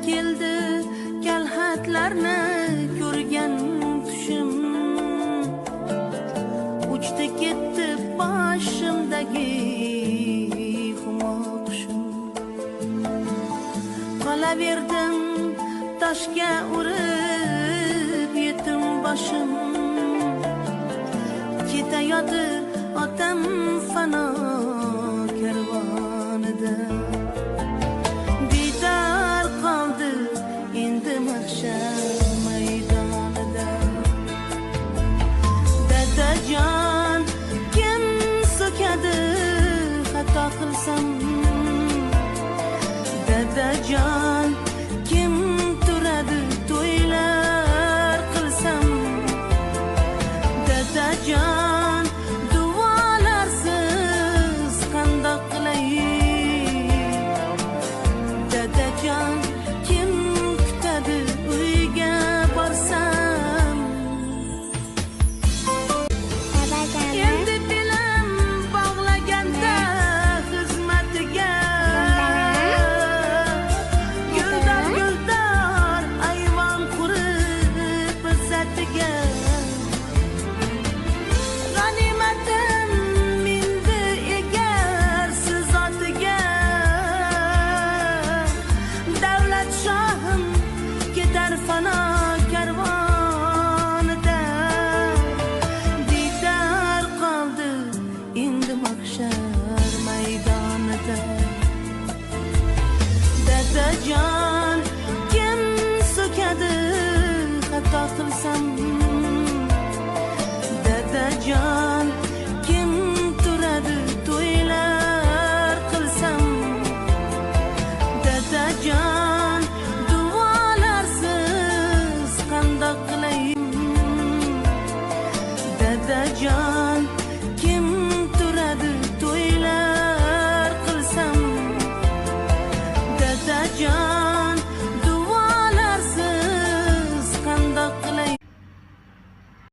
Keldi kalxatlarni ko'rgan tushim, uchdi ketdi boshimdagi humo qushim. Qolaverdim toshga urib yetim boshim, ketayotir otam fano karvonida. Didor qoldi endi mahshar maydonida. Dadajon, kim so'kadi xato qilsam? Dadajon, kim turadi to'ylar qilsam? Dadajon, duolarsiz qandoq qilay? Dadajon, kim kutadi uyga borsam? Babajani. Endi belim bog'laganda xizmatiga, guldor guldor ayvon qurib izzatiga. G'animatim mindi egarsiz otiga, davlat shohim ketar fano karvonida. Didor qoldi endi mahshar maydonida. Dadajon, kim so'kadi xato qilsam? Dadajon, kim turadi to'ylar qilsam? Dadajon, duolarsiz qandoq qilay? Dadajon.